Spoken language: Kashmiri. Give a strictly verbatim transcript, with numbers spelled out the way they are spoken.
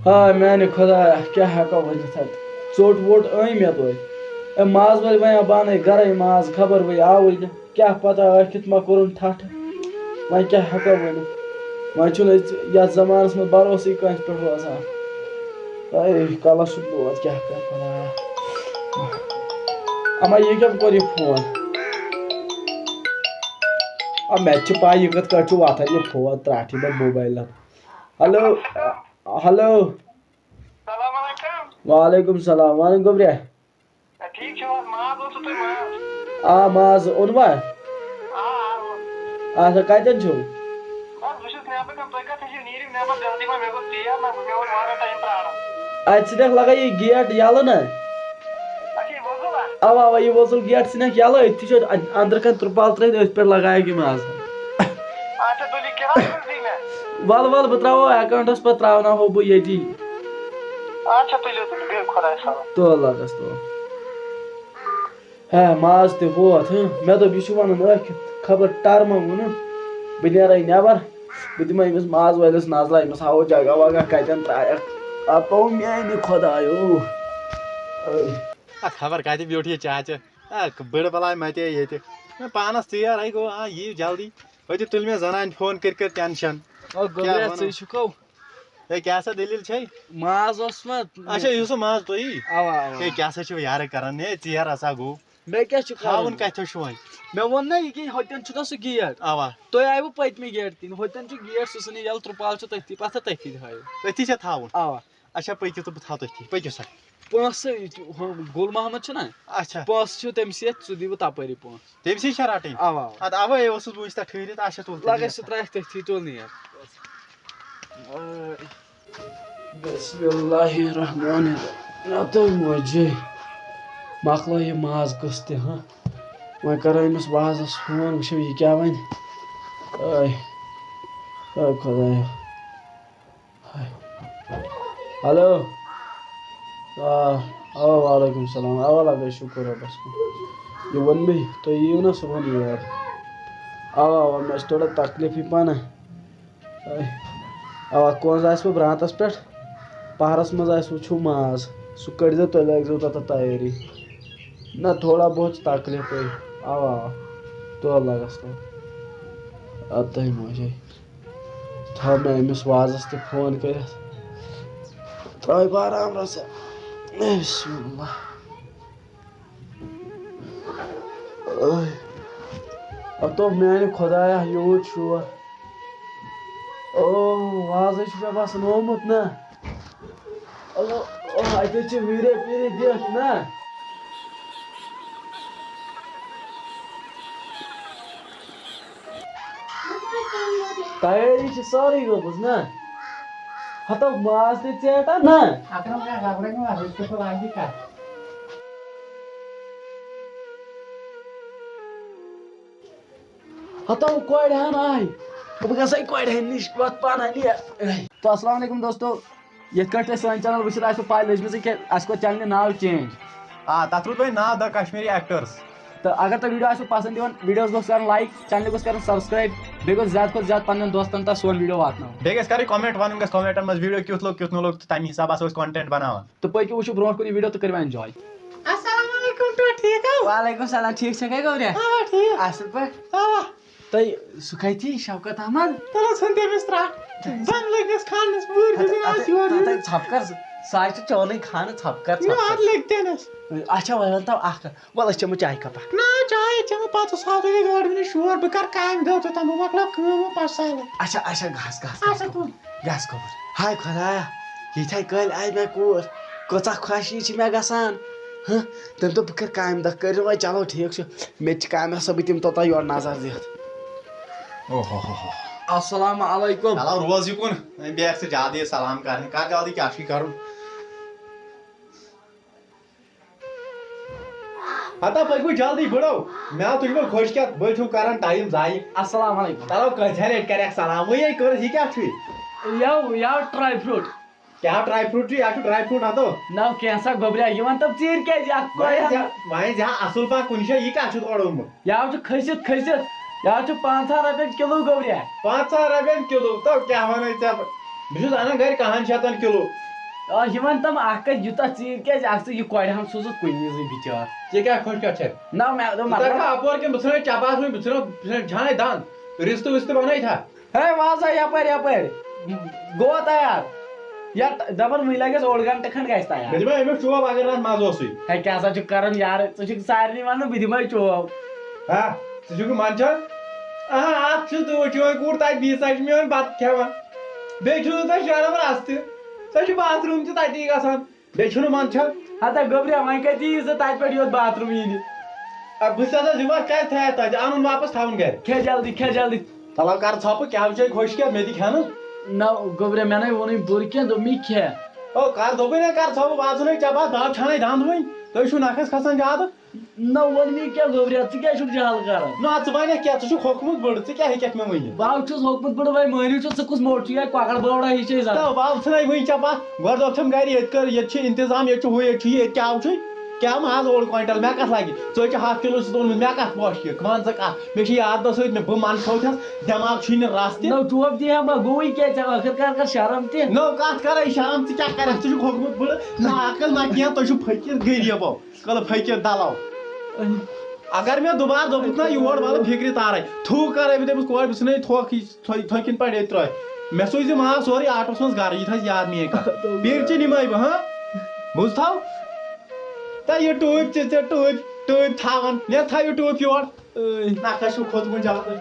ہا میانہِ خۄدایا، کیٛاہ ہٮ۪کو ؤنِتھ اَتہِ؟ ژوٚٹ ووٚٹ أنۍ مےٚ توتہِ۔ اے ماز وٲلۍ وَنیٛا بہٕ اَنَے گَرَے ماز، خبر وۄنۍ آوٕے نہٕ۔ کیٛاہ پَتہ ٲکھِتھ ما کوٚرُن ٹھَٹھٕ۔ وۄنۍ کیٛاہ ہٮ۪کو ؤنِتھ؟ وۄنۍ چھُنہٕ أسۍ یَتھ زمانَس منٛز بَروسٕے کٲنٛسہِ پٮ۪ٹھ روزان۔ اے کَلَس چھُ دود، کیٛاہ کَرٕ خۄدایا۔ اَما یہِ کٔمۍ کوٚر یہِ فون؟ آ، مےٚ تہِ چھِ پَے یہِ کِتھ کٲٹھۍ چھُ وۄتھان یہِ فون ترٛٹھ یِمَن موبایلَن۔ Hello, hello. السلام علیکم۔ وعلیکم السلام۔ وَن گوٚبریا۔ اے، ٹھیٖک چھِو حظ؟ ماز اوسوٕ تۄہہِ ماز؟ آ، ماز اوٚنوا؟ آ، آ، اوٚن۔ اچھا، کَتٮ۪ن چھِو؟ بس، بہٕ چھُس نٮ۪بر کَنہِ، تُہۍ کَتھ چھِو؟ نیٖرِو نٮ۪بر جلدی پَہَن، مےٚ گوٚو ژیر نا، مےٚ ووت واریاہ ٹایم پرٛاران۔ اَتہِ ژٕ دِکھ لگٲیِتھ گیٹ یَلہٕ نا۔ اچھا، یہِ وۄزُل ہا؟ اَوا، اَوا، یہِ وۄزُل گیٹ ژٕ نِکھ یَلہٕ، أتھۍ چھُ اَن-، أنٛدرٕ کَنہِ ترٛپال ترٛٲیِتھ، أتھۍ پٮ۪ٹھ لگایَکھ یہِ ماز۔ اچھا، تُلِو، کیٛاہ حظ کٔرِو تُہۍ مےٚ؟ وَلہٕ، وَلہٕ، بہٕ ترٛاوو اٮ۪کاوُنٛٹَس پَتہٕ، ترٛاوناوہو بہٕ ییٚتی۔ اچھا، تُلِو، تُلِو، بِہِو خۄدایَس حوالہٕ۔ تُل لَگَس، تُل۔ ہے، ماز تہِ ووت، ہہ؟ مےٚ دوٚپ، یہِ چھُ وَنان ٲکھِتھ، خبر ٹَر ما ووٚنُن۔ بہٕ نیرَے نٮ۪بَر، بہٕ دِمَے أمِس ماز وٲلِس نظرہ، أمِس ہاوو جگہ وگہ کَتٮ۪ن ترٛایَکھ۔ اَپو میٛانہِ خۄدایو۔ اے۔ آ، خبر کَتہِ بیوٗٹھ یہِ چاچہٕ۔ آ، بٕڈٕ بَلاے مَتے ییٚتہِ۔ مےٚ پانَس ژیر، اَے گوٚو، آ، یِیِو جلدی۔ أتی تُلۍ مےٚ زَنانہِ فون کٔرۍ کٔرۍ ٹٮ۪نشَن۔ او، گوٚبریا، کیٛاہ وَنو؟ ژٕے چھُکھ ہو۔ ہے، کیٛاہ سا دٔلیٖل چھے؟ ماز اوس مہ؟ اچھا، یہِ اوس سُہ ماز تُہی؟ اوا، اوا۔ ہے، کیٛاہ سا چھِو یارٕ کران؟ ہے، ژیر ہسا گوٚو۔ مےٚ کیٛاہ چھُ تھاوُن کرُن؟ کَتہِ چھُ وۄنۍ؟ مےٚ ووٚن نا یہِ کہِ ہوٚتٮ۪ن چھُنہ سُہ گیٹ۔ اوا۔ تُہۍ آیوٕ پٔتمہِ گیٹ کِنۍ، ہوٚتٮ۪ن چھُ گیٹ، سُہ ژھٕنِو یَلہٕ، ترٛپال چھُ تٔتھی، پَتھر تٔتھی تھٲیِو۔ تٔتھی چھا تھاوُن؟ اوا۔ اچھا، پٔکِو تہٕ بہٕ تھاوٕ تٔتھی، پٔکِو سا۔ پونٛسہٕ، یہِ تہِ ہُہ گُل محمد چھُنہ؟ اچھا۔ پونٛسہٕ چھِو تٔمۍ سٕے اَتھِ، سُہ دِیِو تَپٲری پونٛسہٕ۔ تٔمۍ سٕے چھا رَٹٕنۍ؟ اَوا، اَوا۔ اَدٕ اَوَے اوسُس بہٕ وٕنہِ تَتھ ٹھٕہرِتھ، اچھا، تُل تیٚلہِ لَگے یَتھ۔ سُہ ترٛایَکھ تٔتھی، تُل نیر۔ بسم اللہ الرحمن الرحیم۔ اَتَے موجے۔ مۄکلو یہِ ماز قٕصہٕ تہِ، ہاں۔ وۄنۍ کَرو أمِس وازَس فون، وٕچھو یہِ کیٛاہ وَنہِ۔ آے۔ آے خۄدایا۔ ہیلو۔ آ، آ، وعلیکم السلام۔ آ، وَلہٕ حظ، شُکُر رۄبَس کُن۔ یہِ ووٚن مےٚ، تُہۍ یِیِو نا صُبحن یور۔ اَوا، اَوا، مےٚ چھِ تھوڑا تکلیٖفٕے پانہ۔ اَوا، کۄنٛز آسِوٕ برٛانٛتَس پٮ۪ٹھ، پَہرَس منٛز آسِوٕ چھُو ماز، سُہ کٔڑۍزیو تُہۍ، لٲگۍزیو تَتھ تیٲری۔ نہ، تھوڑا بہت چھِ تکلیٖفٕے۔ اَوا، اَوا، تُل لَگَس تُل۔ اَدٕ تۄہہِ موجے۔ تھاو مےٚ أمِس وازَس تہِ فون کٔرِتھ۔ ترٛاوِ بہٕ آرام رژھا۔ بسم اللہ۔ اوے۔ اَتو میٛانہِ خۄدایا، یوٗت شور۔ او، وازَے چھُ مےٚ باسان آمُت نا۔ او، او، اَتہِ حظ چھِ ویٖرے پیٖرے دِتھ نا۔ تیٲری چھِ سٲرٕے گٔمٕژ نا؟ ہتو ماز تہِ ژیٹان نا؟ اکرم کیٛاہ خبرے نہٕ، أسۍ تہِ چھِ لاگہِ کتھ۔ ہتو کورِ ہن آے۔ بہٕ گژھے کورِ ہن نِش، وتھ پانہٕ ہن یہِ۔ تو السلام علیکم دوستو، یِتھ کٲٹھۍ تۄہہِ سٲنۍ channel وٕچھِتھ آسِوٕ پاے لٔجمٕژٕے کہِ اَسہِ کوٚر channelہِ ناو change۔ آ، تَتھ روٗد وۄنۍ ناو The Kashmiri Actors۔ تہٕ اگر تۄہہِ video آسِوٕ پسنٛد یِوان، videoس گوٚژھ کَرُن like، channelہِ گوٚژھ کَرُن subscribe، بیٚیہِ گوٚژھ زیادٕ کھۄتہٕ زیادٕ پنٛنٮ۪ن دوستَن تام سون video واتناوُن۔ بیٚیہِ گژھِ کَرٕنۍ comment، وَنُن گژھِ commentن منٛز video کیُتھ لوٚگ، کیُتھ نہٕ لوٚگ، تہٕ تَمی حساب آسو أسۍ content بَناوان۔ تہٕ پٔکِو وٕچھِو برونٛٹھ کُن یہِ video تہٕ کٔرِو enjoy۔ السلام علیکم، ٹوٹھ ٹھیٖک ہو؟ وعلیکم السلام، ٹھیٖک چھکھے گوٚبریا؟ آ، ٹھیٖک۔ اَصٕل پٲٹھۍ؟ آ۔ تہٕ سُہ کَتہِ، شوکت احمد؟ تَلہٕ ژھٕن تٔمِس ترٛٹھ۔ زَن لٔگۍ مےٚ خانَس، بہٕ تَتھ، اوسُس آز تَتھ، یورٕ تَتھ، یورٕ۔ تَتھ ژھۄپہٕ کر، سُہ، سُہ حظ چھُ چونٕے خانہٕ، ژھۄپہٕ کر، نہ، ژھۄپہٕ کر۔ اَدٕ لٔگۍ تٔمِس۔ اچھا، وۄنۍ وَن تَو اَکھ کَتھ۔ وَلہٕ، أسۍ چٮ۪مو چایہِ کَپا۔ نہ، چاے چٮ۪مو پَتہٕ، سُہ آو تۄہہِ گاڑِ وٕنہِ شور، بہٕ کَرٕ کامہِ دۄہ توٚتام، بہٕ مۄکلاو کٲم وٲم پَتہٕ سالے۔ اچھا، اچھا، گژھ، گژھ، گژھ اچھا، گوٚبُر۔ تُل۔ گژھ گوٚبُر۔ ہاے خۄدایا، یِتھَے کٔنۍ آیہِ مےٚ کوٗر، کۭژاہ خۄشی چھِ مےٚ گژھان۔ ہہ، تٔمۍ دوٚپ، بہٕ کَرٕ کامہِ دۄہ، کٔرِو وۄنۍ، چلو ٹھیٖک چھُ۔ مےٚ تہِ چھِ کامہِ آسان، بہٕ دِمہٕ توٚتام یورٕ نظر دِتھ۔ اوہ ہو ہو ہو۔ السلام علیکم۔ چلو روز یہِ کُن، وۄنۍ بیٚہہ ژٕ جلدی یہِ سلام کرنہِ۔ کر جلدی، کیٛاہ چھُے کرُن؟ ہتا پٔکِو جلدی بٕڑو، مےٚ آو تُہۍ وۄنۍ خۄش کیٛاہ، بٔلۍ چھِو کران ٹایم ضایع۔ السلام علیکم۔ چلو کۭژاہ لٹہِ کرکھ سلام، وۄنۍ ہے کٔرٕس، یہِ کیٛاہ چھُے؟ U, U try fruit. کیٛاہ ٹراے فروٹ چھُ؟ یہِ ہا چھُ ٹراے فروٹ ہتو۔ نہ، کینٛہہ سا گوٚبریا، یہِ وَن تَو ژیٖرۍ کیٛازِ اَکھ وۄنۍ کورِ زِ-، ہن؟ وۄنۍ زِ ہا اَصٕل پَہَن کُنہِ جایہِ، یہِ کیٛاہ چھُتھ اورٕ اوٚنمُت؟ یہِ ہا چھُ کھٔسِتھ کھٔسِتھ، یہِ ہا چھُ پانٛژہَن رۄپیَن کِلوٗ گوٚبریا۔ پانٛژہَن رۄپیَن کِلوٗ، تو کیٛاہ وَنَے ژےٚ بہٕ؟ بہٕ چھُس اَنان گَرِ کَہَن شَتَن کِلوٗ، آ، یہِ وَن تَم اَکھ کَتھ، یوٗتاہ ژیٖرۍ کیٛازِ آکھ ژٕ؟ یہِ کۄڑِ ہَن سوٗزُکھ کُنہِ وِزٕے بِچار۔ ژےٚ کیٛاہ خۄش کَتھ چھےٚ؟ نہ، مےٚ دوٚپ، ژٕ مطلب، دَپکھا اَپور کِنہٕ بہٕ ژھٕنَے چپاتھ وۄنۍ، بہٕ ژھٕنَے، بہٕ ژھٕنَے جانَے دَنٛد، رِستہٕ وِستہٕ بَنٲیِتھا؟ ہے، وازا یَپٲرۍ، یَپٲرۍ۔ گوٚو تیار۔ یا ت-، دَپان وٕنہِ لَگٮ۪س اوٚڑ گھنٹہٕ کھنٛڈ گژھِ تیار۔ مےٚ دِمہ أمِس چوب اگر اَتھ مَزٕ اوسُے۔ ہے، کیٛاہ سا چھُکھ کَران یارٕ؟ ژٕ چھُکھ سارنٕے وَنان بہٕ دِمَے چوب۔ ہا، ژٕ چھُکھ منٛدچھان؟ آ، اَتھ چھُ تہٕ وٕچھِو وۄنۍ کوٗر تَتہِ بِہِتھ، سۄ چھِ میون بَتہٕ کھٮ۪وان۔ بیٚیہِ چھُنہٕ تۄہہِ شرم رَژھ تہِ۔ سۄ چھِ باتھ روٗم تہِ تَتی گژھان۔ بیٚیہِ چھُنہٕ منٛدچھان۔ ہتا گوٚبریا، وۄنۍ کَتہِ یی ژٕ تَتہِ پٮ۪ٹھ یور باتھ روٗم یی نہٕ؟ اَدٕ بہٕ چھُس آسان زٕ وقت کَتہِ تھایَتھ تَتہِ، اَنُن واپَس تھاوُن گَرِ۔ کھےٚ جلدی، کھےٚ جلدی۔ تَلہٕ کَر ژھۄپہٕ، کیٛاہ وٕچھے خۄش کیٛاہ، مےٚ تہِ کھٮ۪نہٕ۔ نہ گوٚبریا، مےٚ نَے ووٚنُے بُرٕ کینٛہہ، دوٚپمَے کھےٚ۔ او کَر دوٚپُے نہ، کَر ژھۄپہٕ، بہٕ آسہٕ نَے ژےٚ بَتھ، بہٕ آسہٕ چھَنَے دَنٛد وۄنۍ، تُہۍ چھِو نَکھَس کھَسان زیادٕ۔ نہ ووٚن مےٚ کیٛاہ گوٚبریا، ژٕ کیٛازِ چھُکھ جہل کران؟ نہ، ژٕ وَنکھ کیٛاہ؟ ژٕ چھُکھ ہوٚکھمُت بٕڑٕ، ژٕ کیٛاہ ہیٚککھ مےٚ ؤنِتھ؟ بہٕ ہا چھُس ہوٚکھمُت بٕڑٕ، وۄنۍ مٲنِو چھُ، ژٕ کُس موٚٹ چھُ یا کۄکر بٲوڑا ہِش چھے زَن؟ تہٕ بہٕ ہا ژھٕنَے وٕنہِ ژےٚ پَتھ، گۄڈٕ دوٚپتھَم گَرِ، ییٚتہِ کر، ییٚتہِ چھُ اِنتظام، ییٚتہِ چھُ ہُہ، ییٚتہِ چھُ یہِ، ییٚتہِ کیٛاہ چھُے؟ کیٛاہ ماز اوٚڑ کویِنٹَل، مےٚ کَتھ لَگہِ؟ ژٕ چھِ ہَتھ کِلوٗ سُہ اوٚنمُت، مےٚ کَتھ پوشہِ یہِ؟ مان ژٕ کَتھ، مےٚ چھِ یار دوس سۭتۍ، مےٚ، بہٕ منٛدچھو تھَس، دٮ۪ماغ چھُے نہٕ رَس تہِ۔ نہ ٹوپھ دِیہِ ہا بہٕ، گوٚوٕے کیٛاہ ژےٚ؟ ٲخٕر کار کر شرم تہِ۔ نہ کَتھ کَرے شرم، ژٕ کیٛاہ کَرَکھ؟ ژٕ چھُکھ ہوٚکھمُت بٕڑٕ، نہ عقل نہ کینٛہہ، تُہۍ چھِو فقیٖر غریٖبو۔ کلہٕ پھٔکِتھ دَلو۔ اگر مےٚ دُبارٕ دوٚپُتھ نہ یور وَلہٕ فِکرِ تارَے، تھوٚو کَرَے بہٕ تٔمِس کورِ، بہٕ ژھٕنَے تھوٚکھ یہِ تھوٚ-، تھوٚکِن پٮ۪ٹھ ییٚتہِ ترٛٲوِتھ۔ مےٚ سوٗزِ یہِ ماز سورُے آٹوَس منٛز گَرٕ، یہِ تھَس یاد میٛٲنۍ کَتھ۔ پیٖرِ چہِ نِمَے بہٕ، ہاں؟ بوٗزتھَو؟ تہٕ یہِ ٹوٗپۍ ژٕ، ژےٚ ٹوٗپۍ، ٹوٗپۍ تھاوَن، مےٚ تھاو یہِ ٹوٗپۍ یور۔ نَکھَس چھُ کھوٚتمُت زیادٕ۔